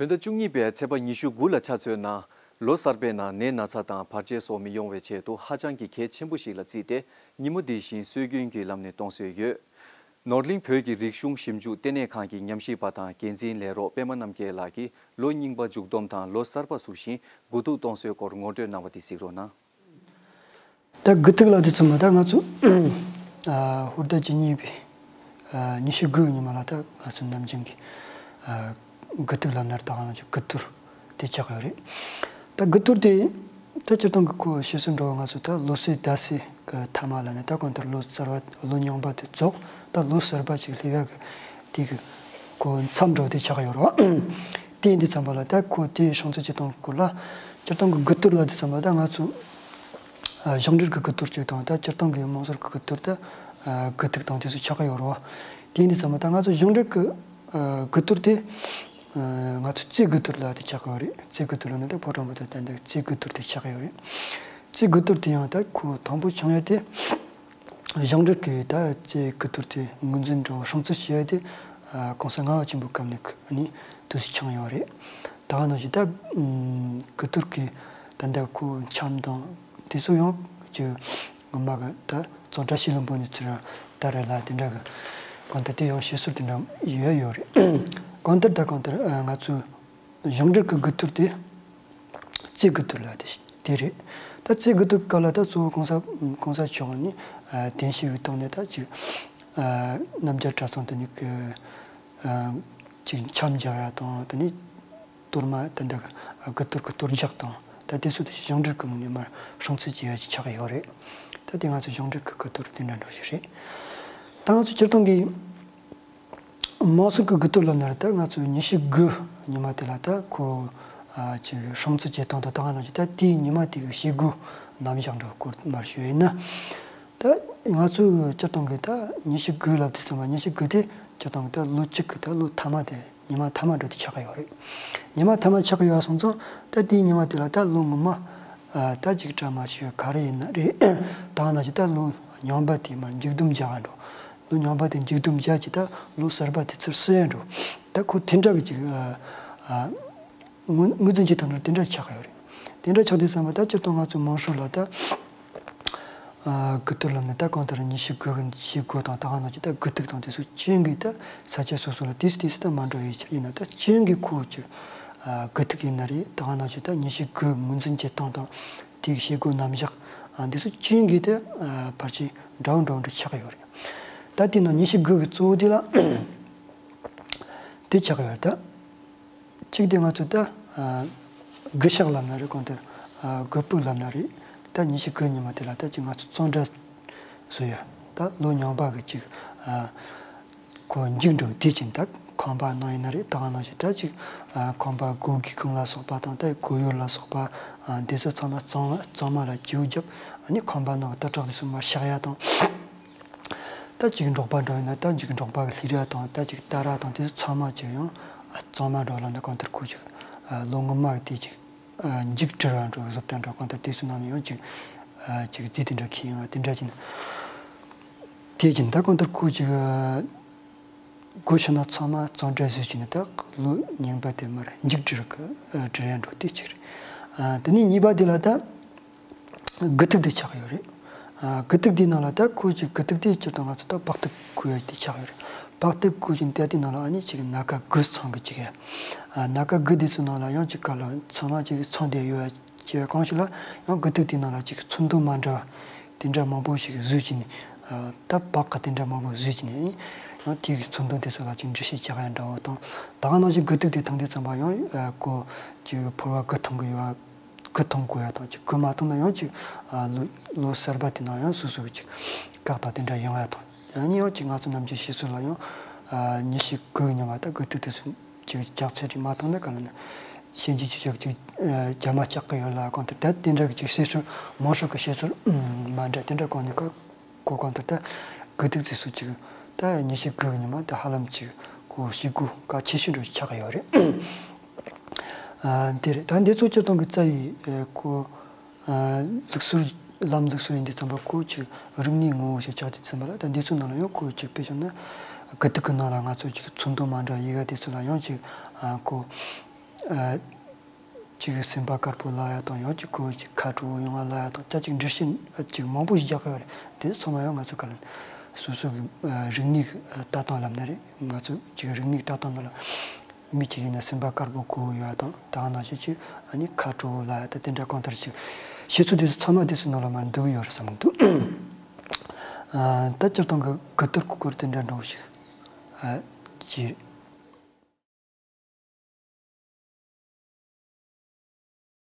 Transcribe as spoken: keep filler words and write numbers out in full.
བོད་ཟླ་བཅུ་གཉིས་པའི་ཚེས་པ་ཉི་ཤུ་དགུ་ལ་ཆ་མཚོན་ན། ལོ་གསར་པའི་ནང་ནད་ན་ཚ་དང་བར་ཆད་སོགས་མི་ཡོང་བའི་ཆེད་དུ་ཧ་ཅང་གི་གལ་ཆེན་པོ་ཞིག་ལ་བརྩིས་ཏེ། ཉིན་མོ་འདི་བཞིན་སྲོལ་རྒྱུན་གྱི་ལམ་ནས་གཏོང་སྲོལ་ཡོད། ནོར་གླིང་བོད་ཀྱི་རིག་གཞུང་ཞིབ་འཇུག་ལྟེ་གནས་ཁང་གི་ཉམས་ཞིབ་པ་དང་འགན་འཛིན་ལས་རོགས་པད་མ་རྣམ་རྒྱལ་ལགས་ཀྱིས་ལོ་རྙིང་པ་མཇུག་བསྡོམས་དང་ལོ་གསར་པ་ཚུགས་ཤིང་དགུ་ཐུག་གཏོང་སྲོལ་སྐོར་ངོ་སྤྲོད་གནང་བ་དེ་གཟིགས་རོགས་གནང་། ད་དགུ་ཐུག་ལ་དེ་ཚོ་མ་ད་ང་ཚོ་ཨ་ཧོར་ཟླ་བཅུ་གཉིས་པའི་ཨ་ཉི་ཤུ་དགུ་ཉི་མ་ལ་ད་ང་ཚོ་ནམ་རྒྱུན་གྱི་ཨ་དགུ་ཐུག་ལབ་ན་ད་ང་ཚོ་དགུ་ཐུག་དེ་ཆགས་ཡོད་རེད། ད་དགུ་ཐུག་དེ་ད་སྤྱིར་བཏང་གི་ཁོ་ཤེས་སུ་འགྲོ་བ་ང་ཚོ་ད་ལོ་སའི་ཟླ་སའི་གི་ཐ་མ་ལ་ནི་ད་གང་ལྟར་ལོ་གསར་བ་ལོ་རྙིང་པ་དེ་རྫོགས་ད་ལོ་གསར་པ་ཅིག་སླེབས་ཡག་གི་དེ་གི་ཁོ་མཚམས་འགྲོ་དེ་ཆགས་ཡོད་རེད་བ། དེ་ཡིན་དུས་ཙམ་པ་ལ་ད་ཁོ་དེའི་སྲུང་བརྩི་བྱེད་སྟངས་སྐོར་ལ་སྤྱིར་བཏང་གི་དགུ་ཐུག་ལ་དུས་ཙམ་པ་ད་ང་ཚོ་ཨ་གཞུང་འབྲེལ་གྱི་དགུ་ཐུག་ཅིག་དང་ད་སྤྱིར་བཏང་གི་དམངས་སྲོལ་གྱི་དགུ་ཐུག་ད་ཨ་དགུ་ཐུག་དང་དེ་ཚོ་ཆགས་ཀྱི་ཡོད་རེད་བ། དེ་ཡིན་དུས་ཙམ་པ་ད་ང་ཚོ་གཞུང་འབྲེལ་གྱི་ཨ་དགུ་ཐུག་དེ་ཨ་ང་ཚོ་རྩེ་དགུ་ཐུག་ལ་དེ་ཆགས་ཀྱི་ཡོད་རེད། རྩེ་དགུ་ཐུག་ལ་ནི་ད་ཕོ་བྲང་པོ་ཏི་ད་འདི་རྩེ་དགུ་ཐུག་དེ་ཆགས་ཀྱི་ཡོད་རེད། རྩེ་དགུ་ཐུག་དེ་ཡང་ད་ཁོ་དང་པོ་བྱུང་ཡ་དེ། གཞུང་འབྲེལ་གྱི་ད་རྩེ་དགུ་ཐུག་དེ་ངོས་འཛིན་འགྲོ་སྲུང་བརྩི་བྱས་ཏེ་ཨ་གོང་ས་ལྔ་པ་ཆེན་པོའི་སྐབས་ནས་ནི་དུས་སུ་འཆང་ཡོད་རེད། ད་ག་ནང་བཞིན་ད་ཨམ་དགུ་ཐུག་གི་ད་ལྟ་ཁོ་འཆམ་དང་དེ་ཚོ་ཡང་ཅིག་ངོ་མ་གི་ད་གཙང་སྦྲ་ཤེས་ལྷུན་པོ་ནས་ཚུར་ད་རེ་ལ་དེ་འདྲ་གི་གང་ལྟར་དེ་ཡང་བཤད་སྲོལ་དེ་འདྲ་ཡོད་ཡོད་རེད། གང་ལྟར་ད་གང་ལྟར་ཨ་ང་ཚོའི་གཞུང་འབྲེལ་གྱི་དགུ་ཐུག་དེ། རྩེ་དགུ་ཐུག་ལ་དེ་དེ་རེད། ད་རྩེ་དགུ་ཐུག་གི་སྐབས་ལ་ད་གཙོ་བོ་གོང་ས་གོང་ས་མཆོག་ནས་ཨ་གདན་ཞུ་བའི་ཐོག་ནས་ད་ཅིག་ཨ་རྣམ་རྒྱལ་གྲྭ་ཚང་དེ་ནས་ཀྱི་ཨ་ཅིག་འཆམ་རྒྱག་ཡ་དང་དེ་ནས་གཏོར་མ་དེ་འདྲ་གི་ཨ་དགུ་ཐུག་གི་གཏོར་རྒྱག་དང་ད་དེ་ཚོ་དེ་གཞུང་འབྲེལ་གྱི་ངོས་ནས་མར་སྲུང་བརྩི་བྱེད་ཡ་ཅིག་ཆགས་ཡོད་རེད། ད་དེ་ང་ཚོ་གཞུང་འབྲེལ་གྱི་དགུ་ཐུག་དེ་འདྲ་འདྲ་ཞིག་རེད། ད་ང་ཚོ་སྤྱིར་བཏང་གི་དམངས་སྲོལ་གྱི་དགུ་ཐུག་ལབ་ན་རེད། ད་ང་ཚོའི་ཉི་ཤུ་དགུ་ཉི་མ་དེ་ལ་ད་ཁོ་ཨ་ཅིག་སྲུང་བརྩི་བྱེད་སྟངས་དང་ད་ག་ནང་བཞིན་ད་དེའི་ཉི་མ་དེ་གི་བྱེད་སྒོ་རྣམ་གཞག་འདྲ་སྐོར་མར་ཞུ་ཡིན་ན། ད་ང་ཚོའི་སྤྱིར་བཏང་གི་ད་ཉི་ཤུ་དགུ་ལབ་དུས་ཙམ་པ་ཉི་ཤུ་དགུ་དེ་སྤྱིར་བཏང་གི་ད་ལོ་གཅིག་གི་ད་ལོ་ཐ་མ་དེ་ཉི་མ་ཐ་མ་འདྲ་དེ་ཆགས་ཀྱི་ཡོད་རེད། ཉི་མ་ཐ་མ་ཆགས་ཀྱི་ཡོད་སོང་ཙང་ད་དེའི་ཉི་མ་དེ་ལ་ད་ལོ་སྔོན་མ་ཨ་ད་ཅིག་གྲ་མ་ཞུ་ག་རེ་ཡིན་ན་རེད། ད་ག་ནང་བཞིན་ད་ལོ་རྙིང་པ་དེ་མར་མཇུག་བསྡོམས་རྒྱག་ག་འགྲོ། ལོ་རྙིང་པ་དེ་མཇུག་བསྡོམས་བྱས་ཀྱི་ད་ལོ་གསར་པ་དེ་ཚུར་བསུ་ཡ་འགྲོ། ད་ཁོ་དེ་འདྲ་གི་ཅིག་ཨ་ཨ་ངོས་ངོས་འཛིན་བྱེད་སྟངས་དེ་འདྲ་ཆགས་ཡོད་རེད། དེ་འདྲ་ཆགས་དུས་ཙམ་པ་ད་སྤྱིར་བཏང་ང་ཚོའི་དམངས་སྲོལ་ལ་ད་ཨ་དགུ་ཐུག་ལབ་ནས་ད་གང་ལྟར་ཉི་ཤུ་དགུ་གི་བྱེད་སྒོ་དང་ད་ག་ནང་བཞིན་ད་དགུ་ཐུག་དང་དེ་ཚོ་ཅན་གྱི་ད་ས་ཆ་སོ་སོ་ལ་དུས་སུ་དུས་སུ་ད་མ་འདྲ་བའི་ཕྱིར་ཡིན་ན་ད་ཅན་གྱི་ཁོ་ཅིག་ཨ་དགུ་ཐུག་ཡིན་ན་རེད། ད་ག་ནང་བཞིན་ད་ཉི་ཤུ་དགུ་ངོས་འཛིན་བྱེད་སྟངས་དང་དེའི་བྱེད་སྒོ་རྣམ་གཞག་ཨ་འདི་ཚོ་ཅན་གྱི་ད་ཨ་ཕལ་ཆེར་འདྲ་བོ་འདྲ་བོ་འདྲ་ཆགས་ཡོད་རེད། ད་དེ་ནང་ཉི་ཤུ་དགུ་གི་གཙོ་བོ་དེ་ལ་དེ་ཆགས་ཡོད་རེད་ད། གཅིག་དེ་ང་ཚོ་ད་ཨ་དགུ་ཞག་ལབ་ན་རེད། གང་ལྟར་ཨ་དགུ་ཕུག་ལབ་ན་རེད། ད་ཉི་ཤུ་དགུ་ཉི་མ་དེ་ལ་ད་ཅིག་ང་ཚོ་གཙང་སྦྲ་བཟོ་ཡ་ད་ལོ་རྙིང་པ་གི་ཅིག་ཨ་ཁོ་མཇུག་འགྲོ་དུས་ཀྱི་ད་ཁང་པ་ནང་ཡིན་ན་རེད། ད་ག་ནང་བཞིན་ད་ཅིག་ཨ་ཁང་པ་སྒོ་སྒེའུ་ཁུང་ལ་སོགས་པ་དང་ད་སྒོ་ཡོལ་ལ་སོགས་པ་ཨ་འདི་ཚོ་ཚང་མ་གཙང་མ་གཙང་མ་ལ་བཅོས་བརྒྱབ། ཨ་ནི་ཁང་པ་ནང་དུ་དྲག་དེ་ཚོ་མར་བཞག་ཡ་དང་། ད་ཅིག་འབྲོག་པ་འགྲོ་ཡིན་ན་ད་ཅིག་འབྲོག་པ་གི་ལྷས་ར་དང་ད་ཅིག་རྟ་ར་དང་དེ་ཚོ་ཚང་མ་ཅིག་ཡང་ཨ་གཙང་མ་འགྲོ་ལ་འདི་གང་ལྟར་ཁོ་ཅིག་ཨ་ལོ་སྔོན་མ་གི་དེ་ཅིག་ཨ་མཇུག་སྒྲིལ་བ་འགྲོ་བཟོ་ལྟ་འགྲོ་གང་ལྟར་དེ་ཚོ་ནང་ནས་ཡང་ཅིག་ཨ་ཅིག་རྫས་དེ་འདྲ་ཁྱེར་ཡོང་བ་དེ་འདྲ་ཅིག་ན་དེ་ཅིག་ད་གང་ལྟར་ཁོ་ཅིག་ཨ་སྒོ་ཕྱེ་ན་ཚང་མ་གཙང་སྦྲ་བཟོས་ཅིག་ན་ད་ལོ་རྙིང་པ་དེ་མར་མཇུག་སྒྲིལ་གི་ཨ་སྒྲིལ་ཡ་འགྲོ་དེ་ཅིག་རེད། ཨ་དེ་ནས་གཉིས་པ་དེ་ལ་ད། དགུ་ཐུག་དེ་ཆགས་ཡོད་རེད། ཨ་དགུ་ཐུག་དེའི་ནང་ལ་ད་ཁོ་ཅིག་དགུ་ཐུག་དེ་སྤྱིར་བཏང་ང་ཚོ་ད་སྤགས་ཐུག་བརྐོ་ཡ་དེ་ཆགས་ཡོད་རེད། སྤགས་ཐུག་བརྐོ་བཞིན་དེ་དེའི་ནང་ལ་ཨ་ནི་ཅིག་སྣ་ཁ་དགུ་ཚང་གི་ཅིག་ཡ། ཨ་སྣ་ཁ་དགུ་དེ་ཚོའི་ནང་ལ་ཡང་ཅིག་ག་ལ་ཚང་མ་ཅིག་ཚང་བསྡད་ཡོད་ཡ་ཅིག་གང་ཞིག་ལ་ཡང་དགུ་ཐུག་དེའི་ནང་ལ་ཅིག་ཚོན་མདོག་མ་འདྲ་བ་དེ་འདྲ་མང་པོ་ཞིག་བཟོས་ཅིག་ནས་ཨ་ད་སྤགས་ཀ་དེ་འདྲ་མང་པོ་བཟོས་ཅིག་ནས་ཡང་དེའི་ཚོན་མདོག་དེ་ཚོ་ལ་ཅིག་འགྲེལ་བཤད་རྒྱག་ཡ་འདྲ་བོ་དང་ད་ག་ནང་བཞིན་དགུ་ཐུག་དེ་ཐང་དུས་ཙམ་པ་ཡང་ཨ་ཁོ་ཅིག་ཕོར་བ་དགུ་འཐུང་གི་ཡོད་ཡ། གི་མཐོང་དགོས་ཡ་དང་ཅིག་གི་མ་མཐོང་ན་ཡང་ཅིག་ཨ་ལོ་ལོ་གསར་པ་དེ་ནང་ཡང་སོ་སོ་གི་ཅིག་བཀག་དང་དེ་འདྲ་ཡོང་ཡ་དང་ཡང་ནི་ཡང་ཅིག་ང་ཚོ་ནམ་རྒྱུན་ཤེས་སྲོལ་ལ་ཡང་ཨ་ཉི་ཤུ་དགུ་ཉི་མ་ད་དགུ་ཐུག་དེ་ཚོ་ཅིག་ལྗགས་ཚད་ཅིག་མ་མཐོང་ན་ག་ལ་ན་ཤན་ཅིག་ཅིག་ཅིག་ཅིག་ཨ་རྒྱ་མ་བཅག་གི་ཡོད་ལ་གང་ལྟར་ད་དེ་འདྲ་གི་ཅིག་ཤེས་སྲོལ་མང་ཤོས་གི་ཤེས་སྲོལ་མ་འདྲ་དེ་འདྲ་གང་ནས་ག་གོ་གང་ལྟར་ད་དགུ་ཐུག་དེ་ཚོ་ཅིག་ད་ཉི་ཤུ་དགུ་ཉི་མ་ད་ཧ་ལམ་ཅིག་གོ་ཤི་དགུ་ག་ཆེ་ཤོས་འགྲོ་ཆགས་ཡོད་རེད། ཨ་དེ་རེད། ད་འདི་ཚོ་སྤྱིར་བཏང་གི་རྩ་བའི་ཨ་ཁོ་ཨ་ལུགས་སྲོལ་ལམ་ལུགས་སྲོལ་ཡིན་དུས་ཙམ་པ་ཁོ་ཅིག་རིག་གནས་ངོ་བོ་ཞིག་ཆགས་དུས་ཙམ་པ་ལ་ད་འདི་ཚོའི་ནང་ལ་ཡང་ཁོ་ཅིག་དཔེ་བཞག་ན་དགུ་ཐུག་གི་ནང་ལ་ང་ཚོ་ཅིག་ཚོན་མདོག་མ་འདྲ་ཡི་གེ་དེ་ཚོ་ལ་ཡང་ཅིག་ཨ་ཁོ་ ཨ་ཅིག་སེམས་པ་དཀར་པོ་ལབ་ཡ་དང་། ཡང་ཅིག་ཁོ་ཅིག་ཁ་དྲོ་བོ་ཡོང་བ་ལབ་ཡ་དང་། ད་ཅིག་འགྲེལ་བཤད་ཨ་ཅིག་མང་པོ་ཞིག་རྒྱག་གི་ཡོད་རེད། དེ་ཚང་མ་ཡང་ང་ཚོ་ག་ལ་སོ་སོ་གི་ཨ་རིག་གནས་ཀྱི་ཨ་ལྟ་སྟངས་ལབ་ན་རེད། ང་ཚོ་ཅིག་རིག་གནས་ཀྱི་ལྟ་སྟངས་ནང་ལ་མི་གཅིག་ཡིན་ན་སེམས་པ་དཀར་པོ་དགོས་ཡོད་དང་། ད་ག་ནང་བཞིན་ཅིག་ཨ་ནི་ཁ་དྲོ་བོ་ལབ་ཡ་དང་། དེ་འདྲ་གང་ལྟར་ཅིག་བཤད་ཚུལ་དེ་ཚོ་ཚང་མ་དེ་ཚོ་ནང་ལ་མར་འདུས་ཡོད་རེད་བསམ་གྱི་འདུག་ཨ་ད་སྤྱིར་བཏང་གི་གུ་དར་གུ་གུར་དེ་འདྲ་འདྲ་བོ་ཞིག་ཨ་ཅིག་